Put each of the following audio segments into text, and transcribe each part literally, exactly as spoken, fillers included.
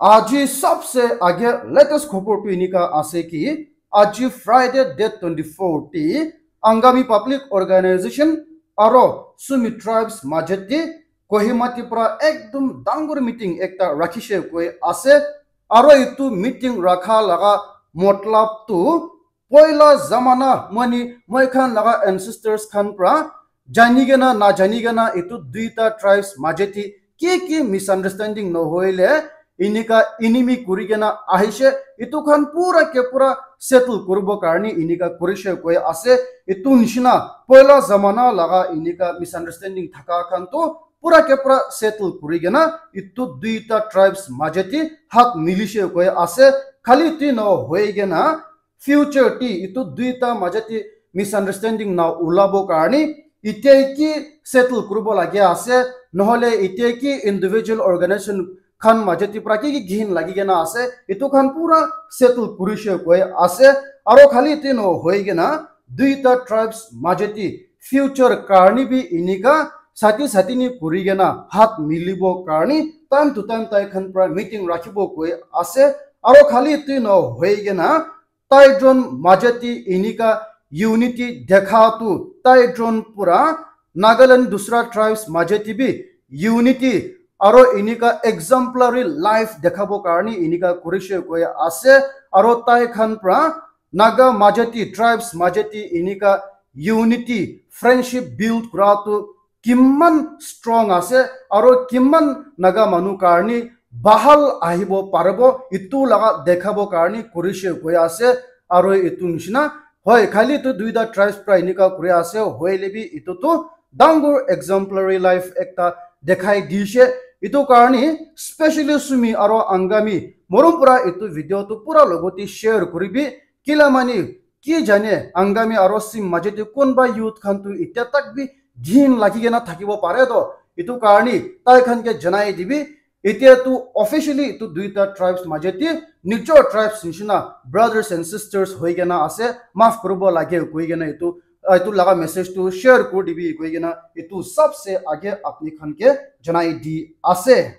Aji sabse age latest khobor tu enika ase ki, aji Friday date twenty-four te Angami Public Organization aro Sumi Tribes majete Kohima te pra ekdum dangor meeting ekta rakhishe koi ase. Aro itu meeting rakha laga matlab tu poila zamana mani moi khan laga ancestors khan pra jani kena na jani kena itu duita tribes majete ki ki misunderstanding nohoile inika enemy kuri kena ahishe, itu khan pura ke pura settle kuribo karni inika kurishe koi ase. Itu nishina poila zamana laga inika misunderstanding thaka khan tu pura ke pura settle kuri kena itu duita tribes majete hat milishe koi ase. Khali ti nohoi kena future ti itu duita majete misunderstanding na ulabo karni ite ki settle kuribo lage ase, nohole ite ki individual organization khan majete pra ki ki ghin lagi kena ase, itu khan pura settle kurishe koi ase. Aro khali ti nohoi kena duita tribes majete future karni bi inika sati sati ni kuri kena hat milibo karni time to time tai khan pra meeting rakhibo koi ase. Aro khali ti nohoi kena tai jon majete inika unity dekha tu tai jon pura Nagaland dusra tribes majete bi unity aro inika exemplary life dekhabo karni inika kurishe koi ase. Aro tai khan pra Naga majete tribes majete inika unity friendship build kura tu kiman strong ase aro kiman Naga manu karni bahal ahibo paribo itu laga dekhabo karni kurishe koi ase. Aro itu nishina hoi khali tu duita tribes pra inika kuri ase, hoile bi itu tu dangor exemplary life ekta dekhai dishe. Itu karni specially Sumi aro Angami morom pura itu video tu pura logoti share kuribi. Kila mani ki jane Angami aro Sumi majete kunba youth khan tu itya tak bi ghin lagi kena thakibo pare to, itu karni tai khan ke janai dibi. Itya tu officially itu duita tribes majete nijor tribes nishina brothers and sisters hoi kena ase, maaf kuribo lage koi kena itu itu laga message tu share kuri dibi koi kena itu sabse age apni khan ke janai di ase.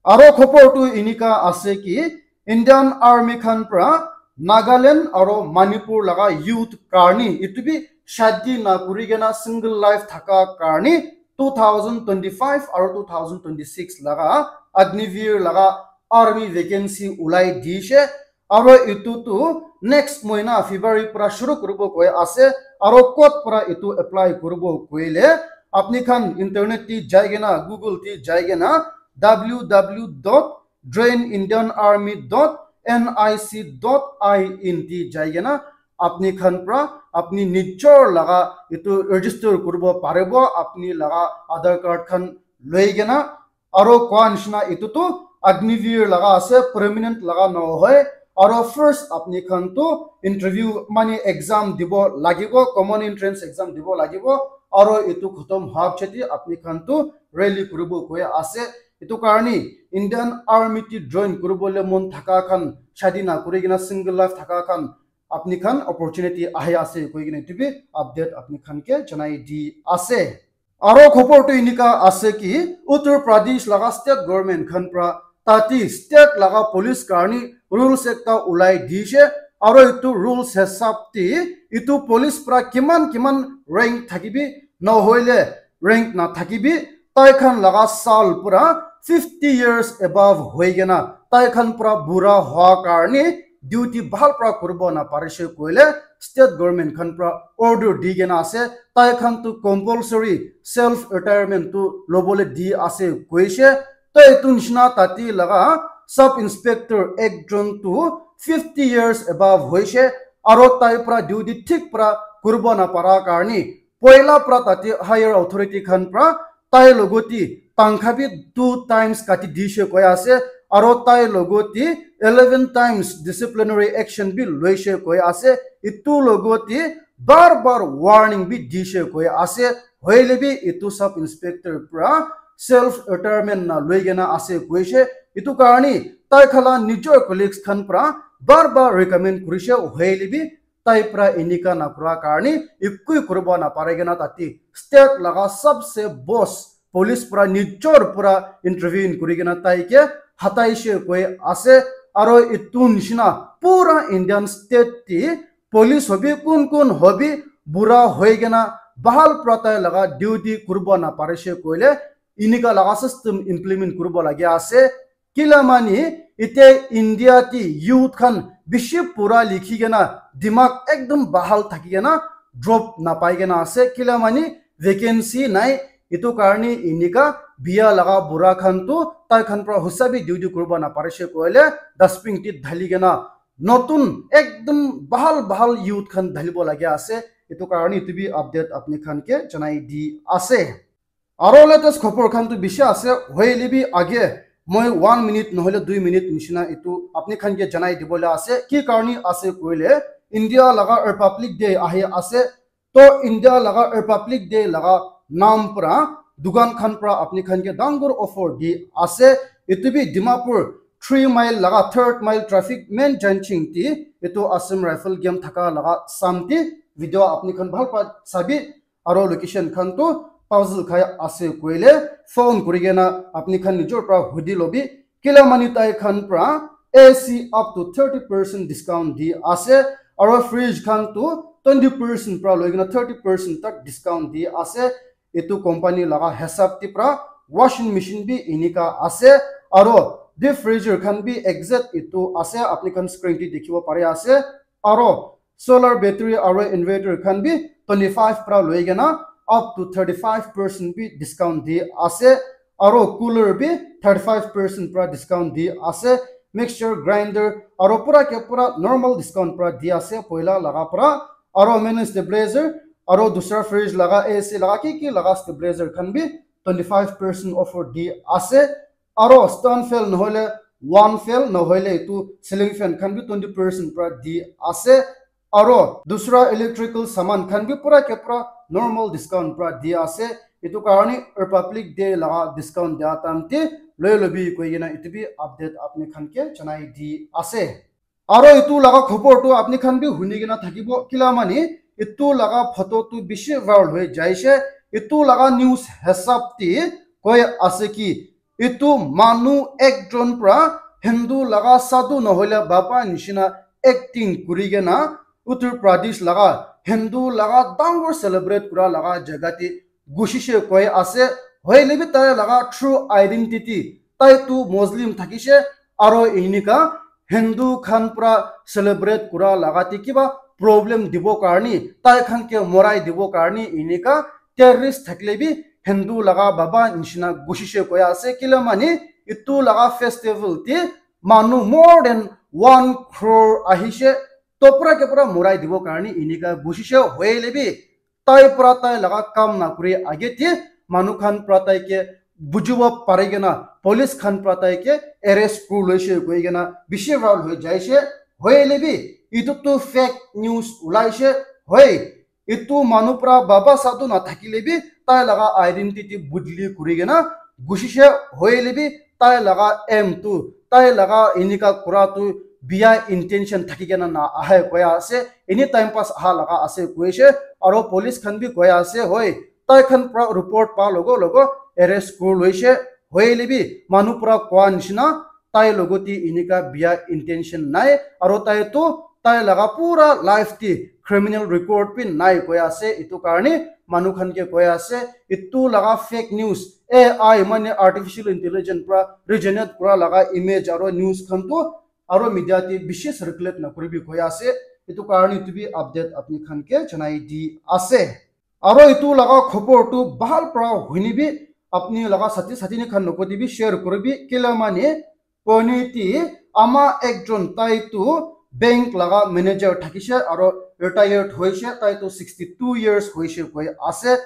Aro khobor tu inika ase ki Indian Army khan pra Nagaland aro Manipur laga youth karni itu bi shadi na kuri kena single life thaka karni two thousand twenty-five aro two thousand twenty-six laga Agniveer laga army vacancy ulai dishe. Aro itu tu next moina February pra shuru kuribo koi ase. Aro kot pra itu apply kuribo koile apni khan internet ti jai kena, Google ti jai kena w w w dot join Indian Army dot N I C dot I N ti jai kena apni khan pra apni nijor laga itu register kuribo paribo, apni laga Aadhaar card khan loi kena. Aro koa nishina itu tu Agniveer laga ase, permanent laga nohoi. Aro first apni khan tu interview mani exam dibo lagibo, common entrance exam dibo lagibo. Aro itu khatam howa pichete apni khan tu rally kuribo koi ase. Itu karni Indian Army ti join kuribole mon thaka khan, shadi na kuri kena single life thaka khan, apni khan opportunity ahi ase koi kena itu bi update apni khan ke janai di ase. Aro khobor tu inika ase ki Uttar Pradesh laga state government khan pra tati state laga police karni rules ekta ulai dishe. Aro itu rules hisab ti itu police pra kiman kiman rank thakibi, nohoile rank na thakibi, tai khan laga sal pura fifty years above hoi kena tai khan pura bura hoa karni duty bhal pra kuribo na parishe koile state government khan pra order di kena ase, tai khan tu compulsory self retirement tu lobole di ase koishe. Tai itu nishina tati laga sub inspector ekjon tu fifty years above hoishe, aro tai pra duty thik pra kuribo na para karni poila pra tati higher authority khan pra tai logoti tangkha bi two times kati dishe koi ase, aro tai logoti eleven times disciplinary action bi loishe koi ase. Itu logoti bar bar warning bi dishe koi ase. Hoile bi itu sub inspector pra self retirement na loi kena ase koishe. Itu karni tai khan la nijor colleagues khan pra bar bar recommend kurishe, hoile bi tai pra enika na kura karni ekoi kuribo na pare kena tati state laga sabse boss police pra nijor pra intervene kuri kena tai ke hataishe koi ase. Aro itu nishina pura Indian state te police hobi kun kun hobi bura hoi kena bahal pra tai laga duty kuribo na parishe koile inika laga system implement kuribo lage ase. Kila mani ite India ti youth khan bishi pura likhi kena dimag ekdom bahal thaki kena drop napai kena ase. Kila mani vacancy nai, itu karni inika biya laga bura khan tu tai khan pra husa bi duty kuribo naparishe koile dustbin ti dhali kena notun ekdom bahal bahal youth khan dhalibo lage ase. Itu karni itu bi update apni khan ke janai di ase. Aro latest khobor khan tu bishi ase, hoile bi age moi one minute nohole dui minute nishina itu apni khan ke janai dibole ase. Ki karni ase koile India laga Republic Day ahi ase. To India laga Republic Day laga nam pra dukan khan pra apni khan ke dangor offer di ase. Itu bi Dimapur three mile laga third mile traffic main junction ti itu Assam Rifle game thaka laga samti video apni khan bhal pa sabi. Aro location khan tu puzzle khai ase koile phone kuri kena apni khan nijor pra hudi lobi. Kila mani tai khan pra A C up to thirty percent discount di ase. Aro fridge khan tu twenty percent pra loi kena thirty percent tak discount di ase. Itu company laga hisab ti pra washing machine bi inika ase. Aro deep freezer khan bi exact itu ase, apni khan screen ti dikhibo pari ase. Aro solar battery aro inverter khan bi twenty five pra loi kena up to thirty five percent bi discount di ase. Aro cooler bi thirty five percent pra discount di ase. Mixture grinder aro pura ke pura normal discount pra di ase poila laga pra. Aro mini stabilizer aro dusra fridge laga A C laga ki ki laga stabilizer khan bi twenty five percent offer di ase. Aro stand fan nohole one fan nohole itu ceiling fan khan bi twenty percent pra di ase. Aro dusra electrical saman khan bi pura ke pura normal discount pra di ase. Itu karni Republic Day laga discount dia time te loi lobi koi kena itu bi update apni khan ke janai di ase. Aro itu laga khobor tu apni khan bi huni kena thakibo, kila mani itu laga photo tu bishi viral hoi jaise. Itu laga news hisab te koi ase ki itu manu ekjon pra Hindu laga sadhu nohole baba nishina acting kuri kena Uttar Pradesh laga Hindu laga dangor celebrate kura laga jaga te gushishe koi ase. Hoile bi tai laga true identity, tai tu Muslim thakishe aro inika Hindu khan pra celebrate kura laga te kiba problem dibo karni, tai khan ke morai dibo karni inika terrorist thakile bi Hindu laga baba nishina gushishe koi ase. Kila mani itu laga festival te manu more than one crore ahishe, to pura ke pura morai dibo karni inika gushishe. Hoile bi tai pra tai laga kam na kuri age te manu khan pra tai ke bujibo pari kena police khan pra tai ke arrest kuri loise koi kena bishi viral hoi jaise. Hoile bi itu tu fake news ulaise. Hoi, itu manu pra baba sadhu na thakile bi tai laga identity budli kuri kena gushishe. Hoile bi tai laga aim tu, tai laga inika kura tu biya intention thaki kena na ahe koi ase. Any time pass aha laga ase koise. Aro police khan bi koi ase, hoi, tai khan pra report pa logo logo arrest kuri loise. Hoile bi manu pra koa nishina tai logote inika biya intention nai. Aro tai tu tai laga pura life te criminal record bi nai koi ase. Itu karni manu khan ke koi ase itu laga fake news, A I mane artificial intelligence pra regenerate kura laga image aro news khan tu aro media te bishi circulate na kuribi koi ase. Itu karni itu bi update apni khan ke janai di ase. Aro itu laga khobor tu bhal pra huni bi apni laga sathi sathi ni khan logote bi share kuribi. Kila mane koni ti ama ekjon tai tu bank laga manager thakishe aro retired hoishe, tai tu sixty two years hoishe koi ase.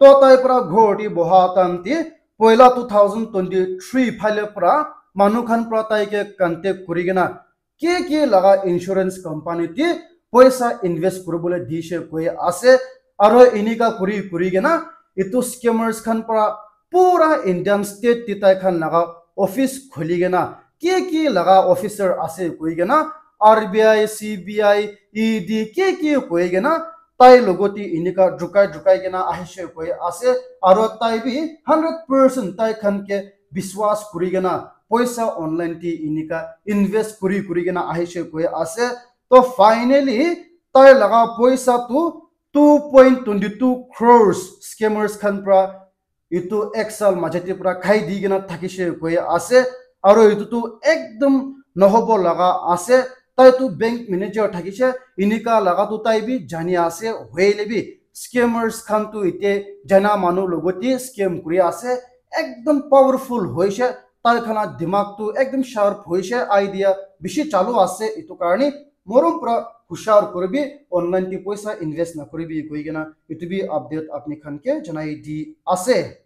To tai pra ghor ti boha time ti poila two thousand twenty three phale pra manu khan pra tai ke contact kuri kena ki ki laga insurance company ti poisa invest kuribole dishe koi ase. Aro inika kuri kuri kena itu scammers khan pra pura Indian state ti tai khan laga office khuli kena ki ki laga officer ase koi kena R B I, C B I, E D ki ki koi kena tai logote inika jukai jukai kena ahishe koi ase. Aro tai bi hundred percent tai khan ke biswas kuri kena poisa online te inika invest kuri kuri kena ahishe koi ase. To finally tai laga poisa tu two point twenty two crores scammers khan pra itu ek saal majete pra khai di kena thakishe koi ase. Aro itu tu ekdom nohobo laga ase. Tai tu bank manager thakishe, inika laga tu tai bi jani ase, hoile bi scammers khan tu ite jana manu logote scam kuri ase. Ekdom powerful hoishe, tai khan la dimag tu ekdom sharp hoishe, idea bishi chalu ase. Itu karne morom pra hushar kuribi, online te poisa invest na kuribi koi kena itu bi update apni khan ke janai di ase.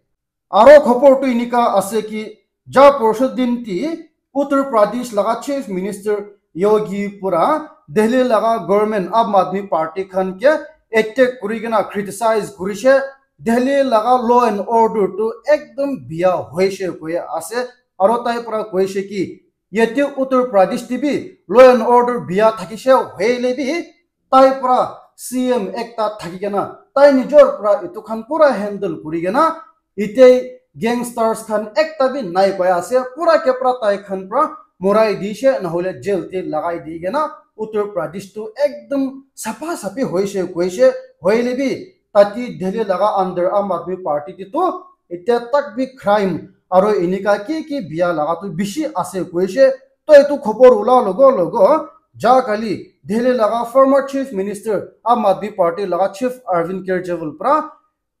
Aro khobor tu inika ase ki, ja porsu din ti Uttar Pradesh laga Chief Minister Yogi pura Delhi laga government Aam Aadmi Party khan ke attack kuri kena criticize kurishe. Delhi laga law and order tu ekdom biya hoishe koi ase. Aro tai pura koishe ki, yate Uttar Pradesh te bi law and order biya thakishe, hoile bi tai pra C M ekta thaki kena tai nijor pra itu khan pura handle kuri kena ite gangsters khan ekta bi nai koi ase, pura ke pura tai khan pra morai dishe, nahole jail te lagai di kena Uttar Pradesh tu ekdom sapha saphi hoishe koishe, hoile bi tate Delhi laga under Aam Aadmi Party te tu itya tak bi crime aro inika ki ki biya laga tu bishi ase koishe. To itu khobor ula logo logo ja kali Delhi laga former Chief Minister Aam Aadmi Party laga Chief Arvind Kejriwal pra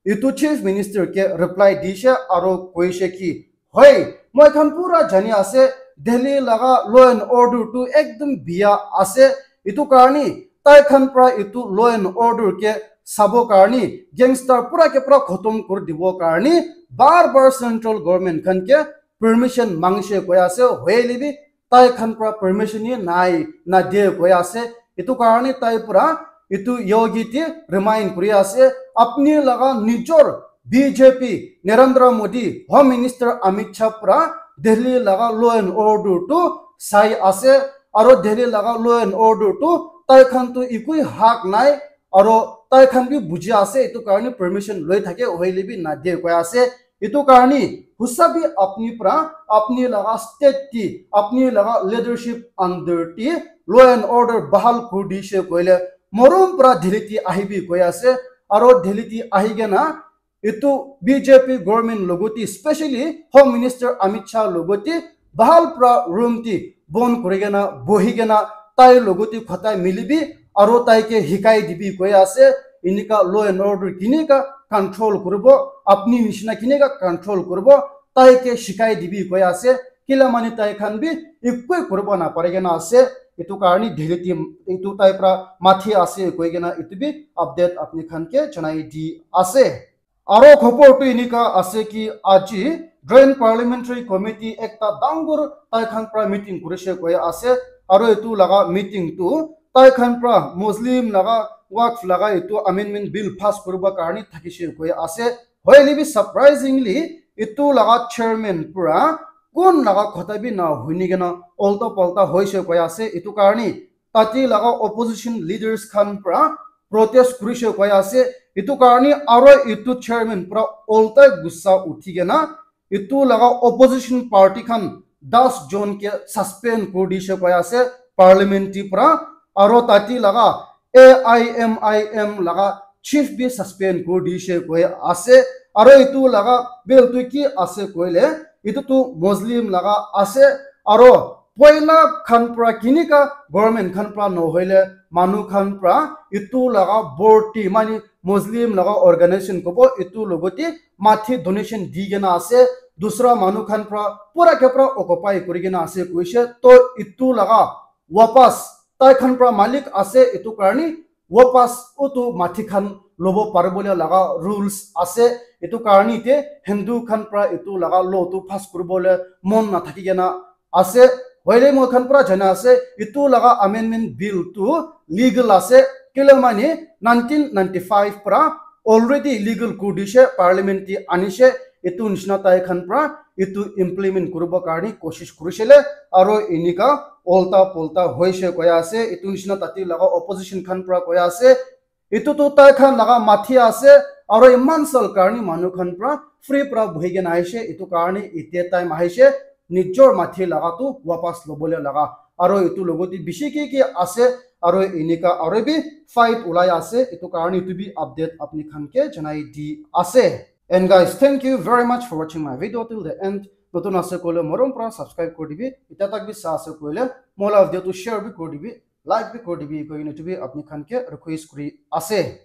itu Chief Minister ke reply dishe aro koishe ki, hoi, moi khan pura jani ase, Delhi laga law and order tu ekdom biya ase. Itu karne tai khan pra itu law and order ke sabo karne, gangster pura ke pura khotom kuri dibo karne bar bar central government khan ke permission mangshe koi ase, hoile bi tai khan pra permission ye nai, na de koi ase. Itu karne tai pura itu Yogi te remind kuri ase, apni laga nijor B J P Narendra Modi, Home Minister Amit Shah pra Delhi laga law and order tu sai ase, aro Delhi laga law and order tu tai khan tu ekoi hak nai, aro tai khan bi buji ase, itu karne permission loi thake, hoile bi na de koi ase. Itu karne husa bi apni pra, apni laga state ti, apni laga leadership under ti law and order bahal kuri dishe koile, morom pra Delhi ti ahibi koi ase. Aro Delhi ti ahi kena itu B J P government logote, specially Home Minister Amit Shah logote, bahal pra room ti bon kuri kena, bohi kena, tai logote khotai milibi, aro tai ke hikai dibi koi ase, inika law and order kinika control kuribo, apni nishina kinika control kuribo, tai ke shikai dibi koi ase. Kila mani tai khan bi ekoi kuribo na pari kena ase. Itu karne Delhi team itu tai pra mathi ase koi kena itu bi update apni khan ke janai di ase. Aro khobor tu inika ase ki aji Joint Parliamentary Committee ekta dangor tai khan pra meeting kurishe koi ase. Aro itu laga meeting tu tai khan pra Muslim laga Waqf laga itu amendment bill pass kuribo karne thakishe koi ase. Hoile bi surprisingly itu laga chairman pra kun laga khota bi na huni kena ulta palta hoishe koi ase. Itu karne tate laga opposition leaders khan pra protest kurishe koi ase. Itu karne aro itu chairman pra ulta gussa uthi kena itu laga opposition party khan das jon ke suspend kuri dishe koi ase parliament ti pra. Aro tate laga A I M I M laga chief bi suspend kuri dishe koi ase. Aro itu laga bill tu ki ase koile, itu tu Muslim laga ase. Aro poila khan pra kinika government khan pra nohoile manu khan pra itu laga board ti mani Muslim laga organization kobo itu logote mathi donation di kena ase. Dusra manu khan pra pura ke pura occupy kuri kena ase koishe. To itu laga wapas tai khan pra malik ase, itu karne wapas utu mathi khan lobo paribole laga rules ase. Itu karne ite Hindu khan pra itu laga law tu pass kuribole mon nathaki kena ase. Hoile moi khan pra jana ase, itu laga amendment bill tu legal ase. Kile mane nineteen ninety-five pra already legal kuri dishe, parliament te anishe. Itu nishina tai khan pra itu implement kuribo karne koshish kurishile, aro enika ulta pulta hoishe koi ase. Itu nishina tate laga opposition khan pra koi ase, itu tu tai khan laga mathi ase, aro iman sal karne manu khan pra free pra buhi kena aishe. Itu karne ite time aishe nijor mathi laga tu wapas lobole laga. Aro etu logot te bishi ki ki ase, aro enika aro bi fight ulai ase, etu karne etu bi update apni khan ke janai di ase. And guys, thank you very much for watching my video till the end. Notun ase koile morom pora subscribe kori dibi, eta tak bi sa ase koile mola video tu share bi kori dibi, like bi kori dibi, koi kena etu bi apni khan ke request kori ase.